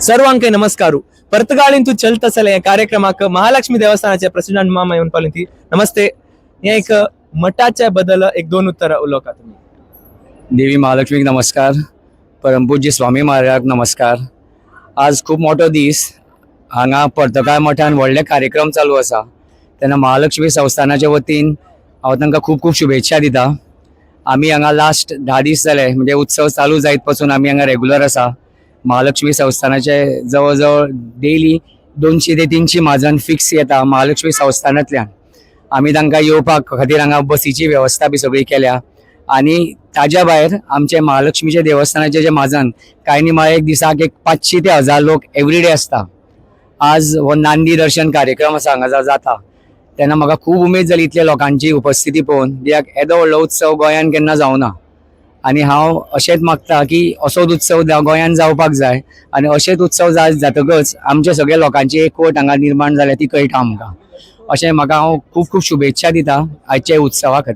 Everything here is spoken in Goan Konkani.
सर्वांकय नमस्कार. पर्तगाळींतू चलतसले हे कार्यक्रमाक महालक्ष्मी देवस्थानाचे प्रेसिडेंट मामा येवन पावले. नमस्ते. हे एक मठाच्या बदल एक दोन उत्तर उलोवका तुम्ही. देवी महालक्ष्मीक नमस्कार, परमपूज्य स्वामी महाराजाक नमस्कार. आज खूब मोठो दीस. हांगा पर्तगाळ मठान व्हडले कार्यक्रम चालू आसा, तेन्ना महालक्ष्मी संस्थानाच्या वतीन हांव तांकां खूब खूब शुभेच्छा दिता. आमी हांगा लास्ट 10 दीस जाले, म्हणजे उत्सव चालू जायत पासून आमी हांगा रेगुलर आसा. महालक्ष्मी संस्थानाचे जवळ जवळ डेली 200 ते 300 म्हाजन फिक्स येता महालक्ष्मी संस्थानांतल्यान. आमी तांकां येवपाक खातीर हांगा बसीची वेवस्था बी सगळी केल्या आनी ताज्या भायर आमचे महालक्ष्मीचे देवस्थानाचे जे म्हाजन कांय न्ही म्हळ्यार एक दिसाक एक 500 ते 1000 लोक एवरीडे आसता. आज हो नांदी दर्शन कार्यक्रम आसा हांगा जाता, तेन्ना म्हाका खूब उमेद जाली इतल्या लोकांची उपस्थिती पळोवन, कित्याक येदो व्हडलो उत्सव गोंयान केन्ना जावना. आनी हांव अशेंच मागता की असोच उत्सव गोंयान जावपाक जाय आनी अशेंच उत्सव जातकच आमच्या सगळ्या लोकांची एकवट हांगा निर्माण जाल्या ती कळटा आमकां. अशें म्हाका हांव खूब खूब शुभेच्छा दिता आजच्या उत्सवा खातीर.